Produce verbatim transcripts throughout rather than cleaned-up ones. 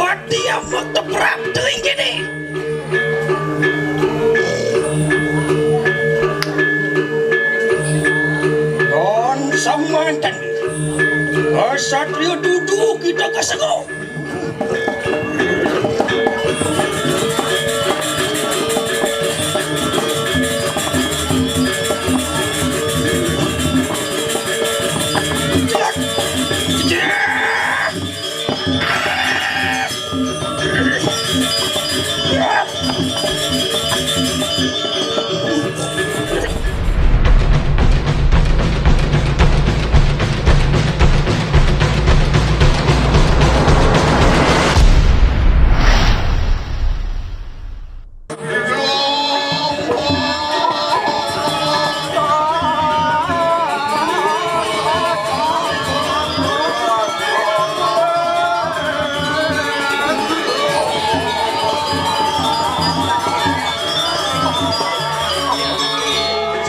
Ati amat prapta ing kéné. Don samanten. Ksatria dudu kita kasengo.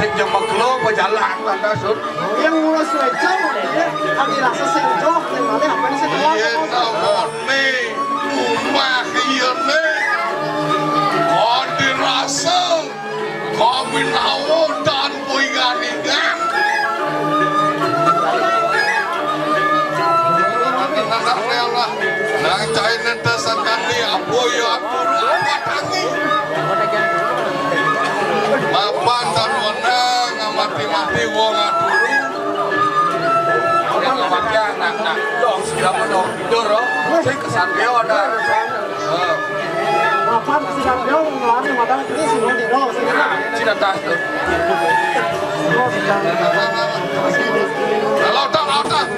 Sing jemeglo apa jalan lantas, Sun? Yang ngulus wéja, ya, adi rasa sing joh, ning malih apa ini sing keluar? Iya, namun nih, umah iya nih. Kok dirasa Kawinawa tanpa ingan-ingan. Nang caine tesakan ni apa ya atur apa tangi. Mapan tan wenang ngamati-mati wong atur. Apa ngamati anak-anak dong, siapa dong? Tidur, oh. Saya kesatria ada. Mapan sisan yo ngelarang madang terus, sing dino, sing kena. Sing atas tuh. Lautang, lautang.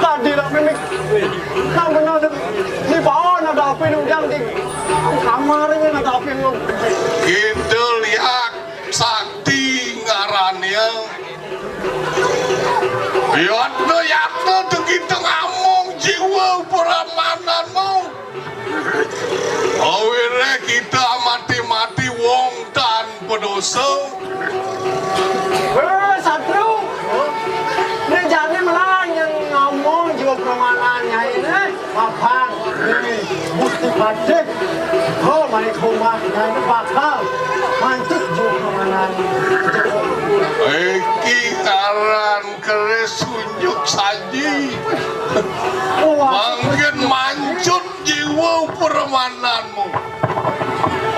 Tadi lah mimik. Nang benar deh. Ini bawaan ada api nunjang di kamar ini ada api nung. Gitu lihat. Sakti ngarannya. Yatna, yatna daging ngamong jiwa pramananmu. Awiré kita mati-mati wong tanpa dosa. Wéh, satru. Né jani malah yang ngomong jiwa pramanan nyai né. Mapan, Gusti Patih. Ho, manik homah, nyai bakal mantuk jumpangan. Iki aran keris unjuk saji. Wah. Mangkin mancut jiwa permananmu.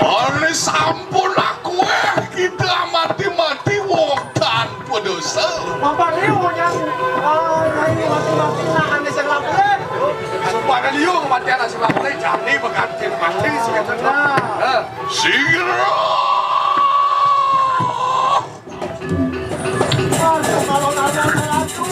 Oleh sampun aku, eh, kita mati-mati wong tan Waduh, sel. Bapak liu yang, eh, nyai mati-mati nak ane sing lapre. Supaya liu kematian sing lapre, jani beganti mati sing kena. Nah. Eh. Sira. Aduh, kalau nanya satu.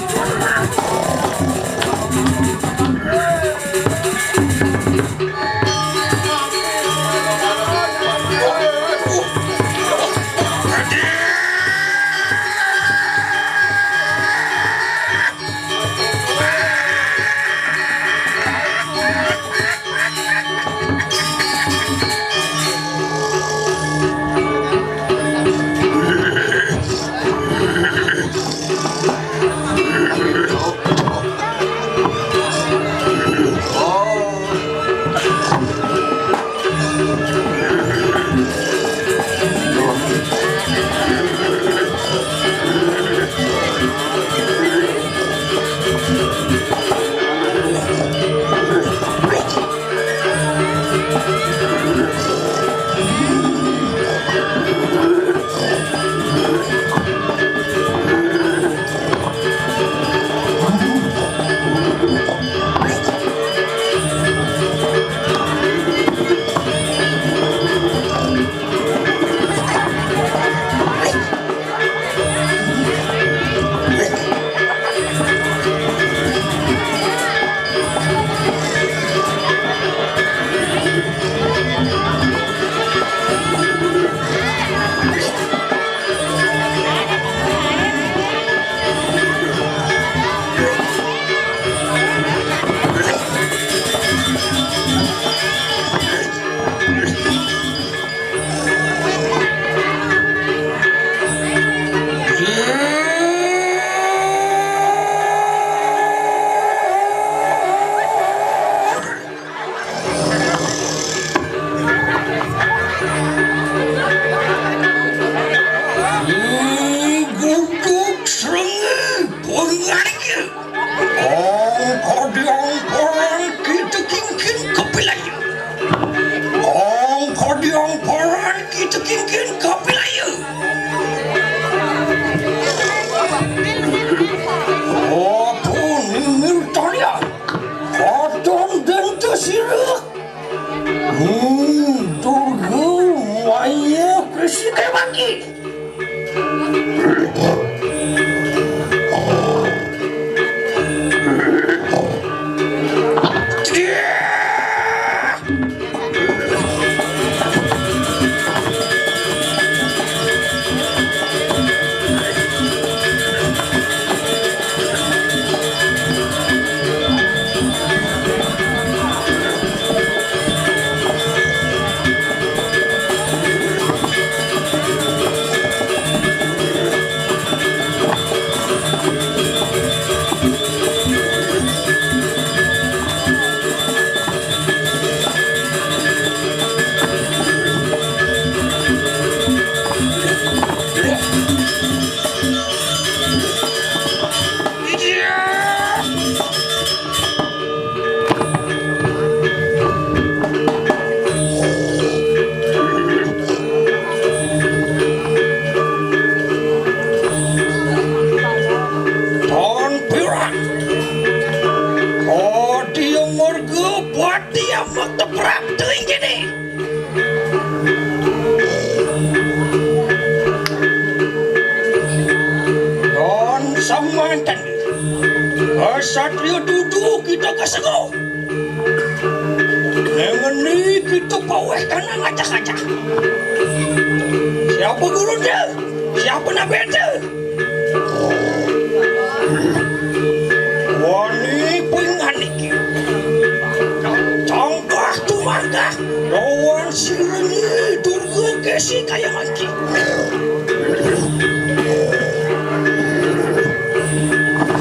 Tan pirang. Adi marga pati amat teprap tuing kene. Tan samanten. Kesatria dudu kita kesego. Nengeni kita paweh kana ngajak-ngajak. Siapa gurunda? Siapa nabenda? Wani pingan iki. Tangkah tumangkah lawan siringi durga kesi kaya mangki.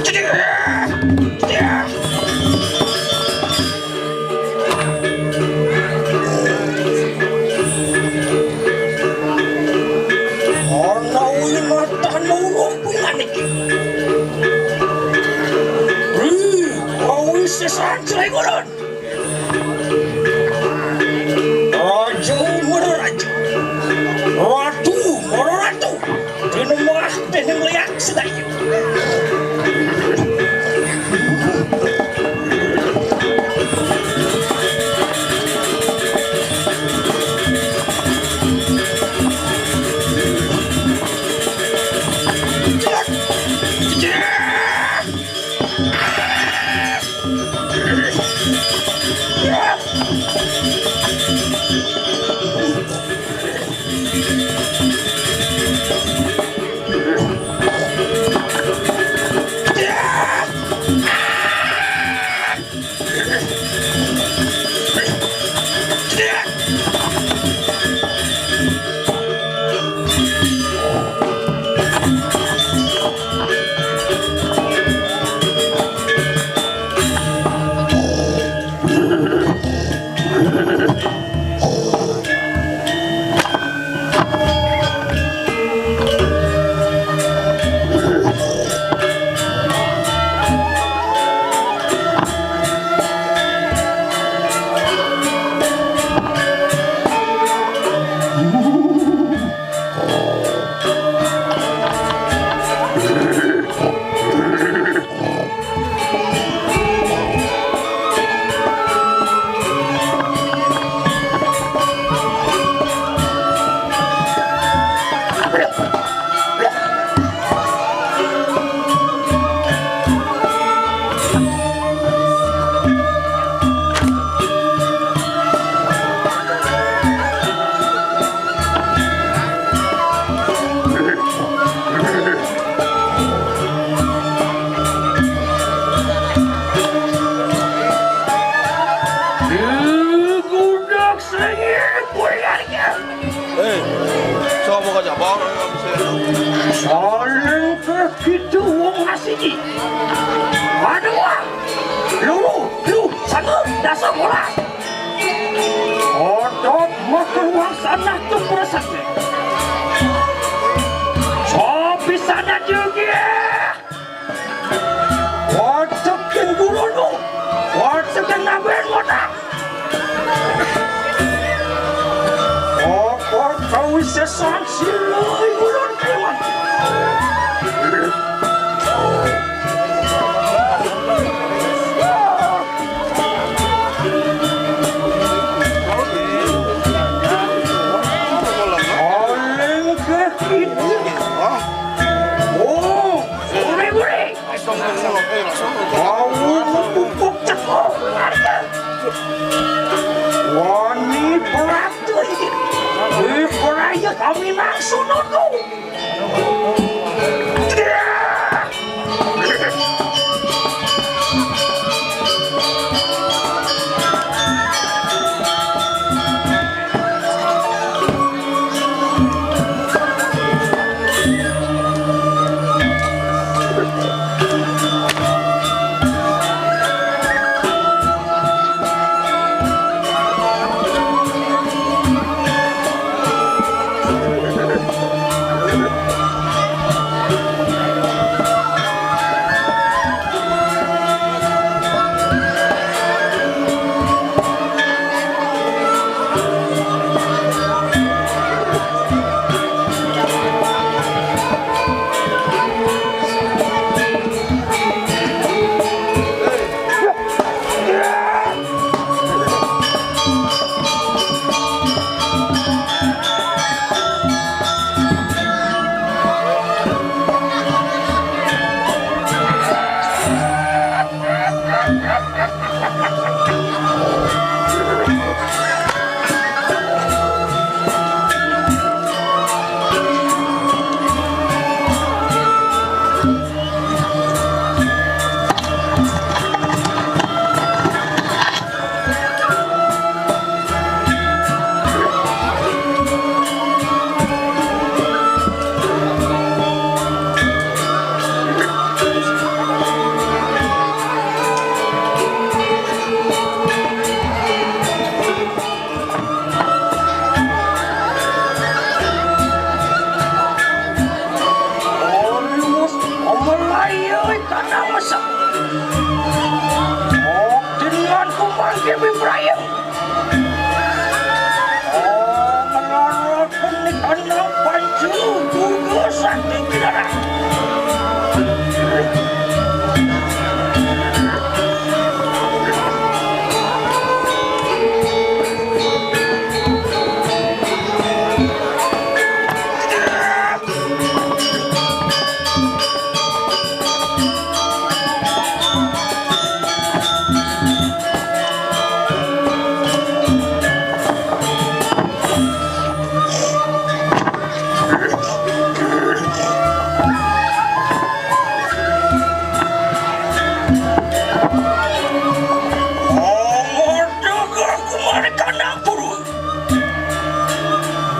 Cedih! Cedih! Ana uwi matan urung kuwi maniki. Ri, awi sesan cerai kulon. Raja mara raja. Ratu mara ratu. Tinemah dening liak sedayu. Gudak sengit, boyarnya. Eh, sapa kok jabang? Saling begitu wong asiki. Waduh, wah. Luru, lu, satu, dasar bola. Otot makan wang sana tuh perasaan. Sopi sana juga. Watekin gulunu, watekin naben ngotak. Apa kawisesan silai gulun kewan? Oleh ke Wau pupuk ceko. Wani pelatih. Di peraya kami langsung nonton. Aduh, omelai euy kana masak. Oh, dengan kumangke bibrayem. Oh, ngelarotkeun di kandang pancur, dugeus sakti kilara.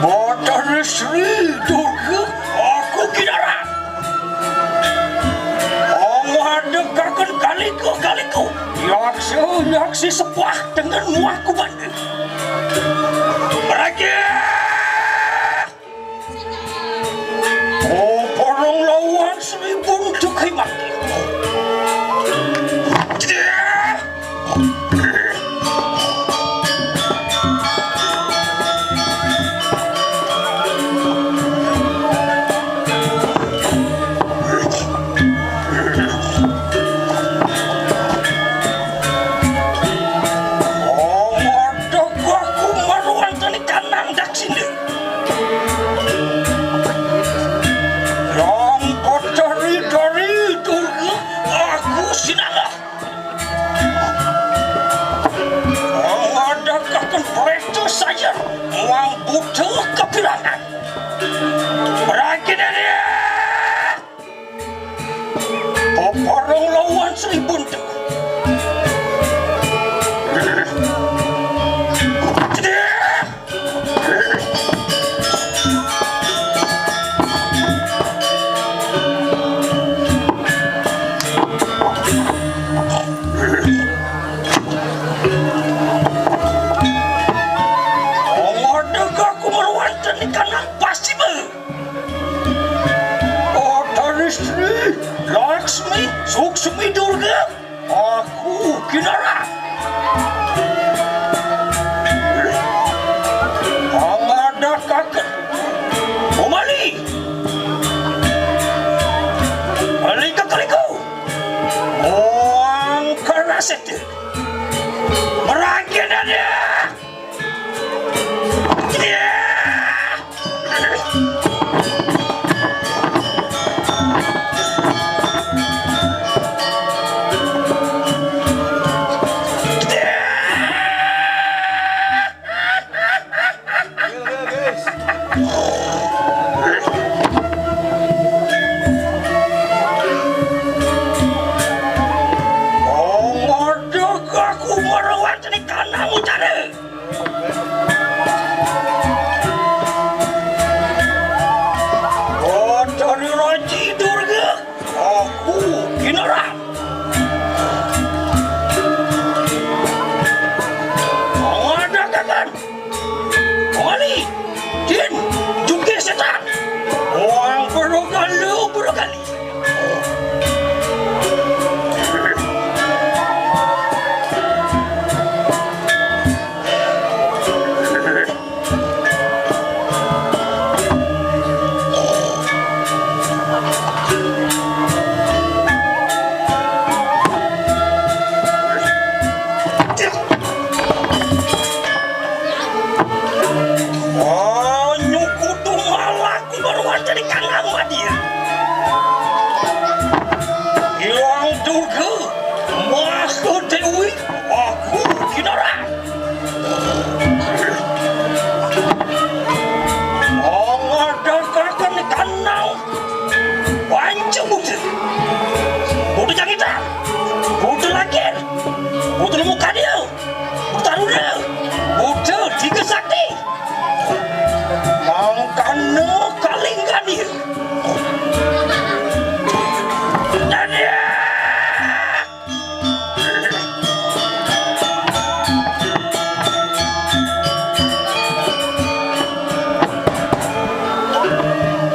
Batara Sri Durga, aku Kinara. Ngadekakeun kaliku-kaliku, yaksa-yaksi sepah dengan muah ku bandeu. Raja! Oh, porong lawan seribu untuk mati. Oh, waduh, aku maruan tadi kanang dak sini. Yang kocari dari dulu aku sinangah. Ngadakakeun préta sayur, muang butuh kapirangan. Berakin dia. Paparong lawan Sri Buntu. Ongor dega kumaruan teni kanang pasti be. Otaristri, Laksmi, Suksmi Durga, aku Kinara. Pangadakaken. Umali. Balik ke kaliku. Muang keraset. Merangkin aja.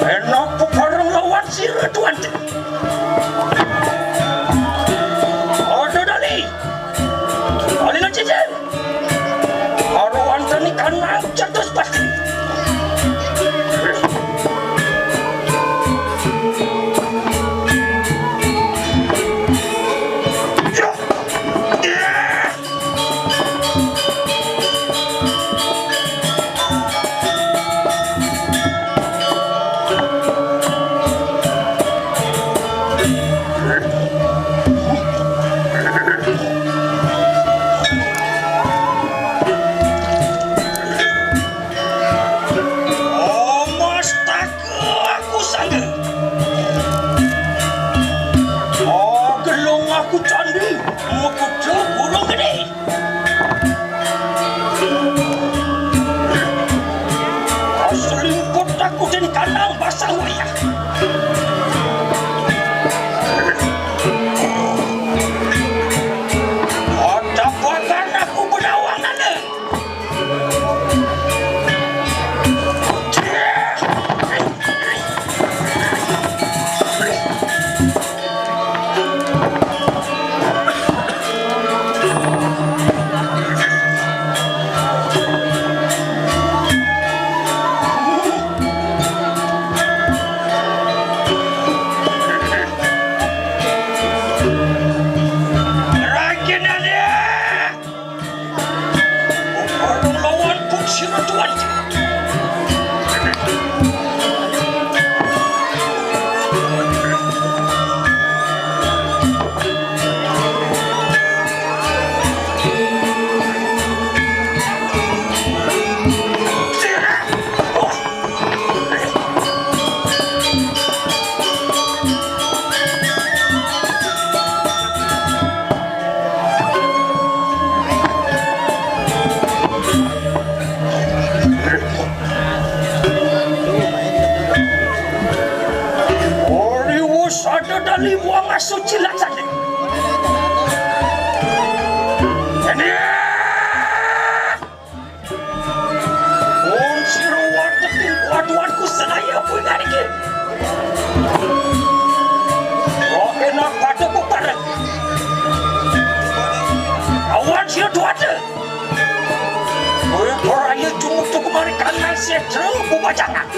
Enok pepareng lawan sira tuan. Ada dali. Dali na cicing. Aruan tani kanang cetus pasti. Oh, mastaka aku sangga. Oh, gelung aku candi. Mekutu burung gede. Selimput aku dan kandang basah wayah. Ada pakan aku benawang nana. Raja Nada! Lawan pun sira tuan. Ori wus ada dali buang asuci lacane. Ini. Pun sira watekin kuatuanku sadaya kuwi nganiki. Roh enak pada bebareng. Awan sira duwata. Kuwi ora ya jumutuk kemari kanang setra bubajangan.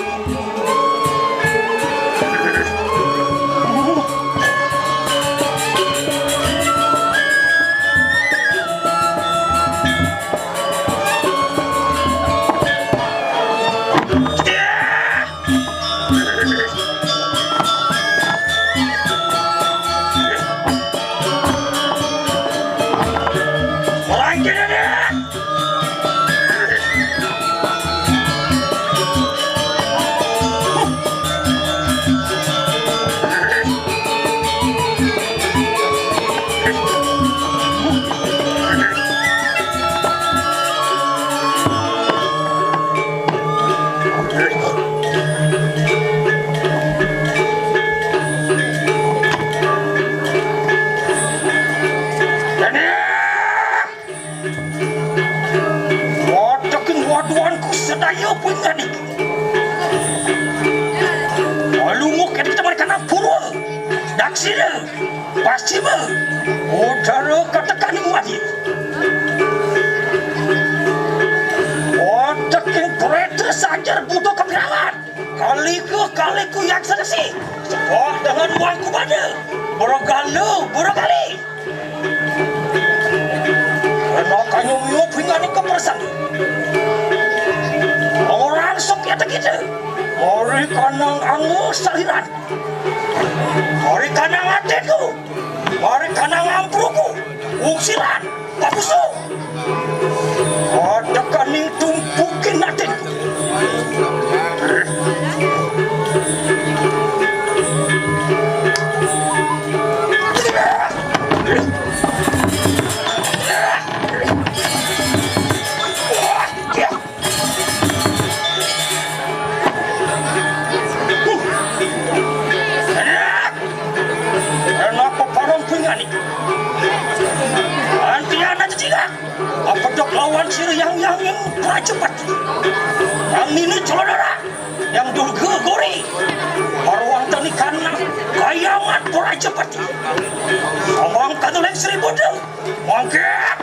Waduh, ing waduhanku sedaya pingan iki. Alunguk ing teman kanan purwa, daksina, pascima, udara katekaning wadi. Waduh, ing preta sajar buta kapirawan. Kaliku, kaliku yang sedesi. Wah, dengan wangku pada. Bergalu, bergali. Ana kanyuwiyup hingganing kepersan. Ora sok ya kita. Mari kanang angu saliran. Mari kanang atiku. Mari kanang ampruku. Usiran. Papusu. Ada kaning tumpukin atiku. Sira yang yang yang Prajapati. Yang nini celodara. Yang durga gori. Baruang tanikan kayamat Prajapati. Omong kaduleng Sri Buddha. Mangkit.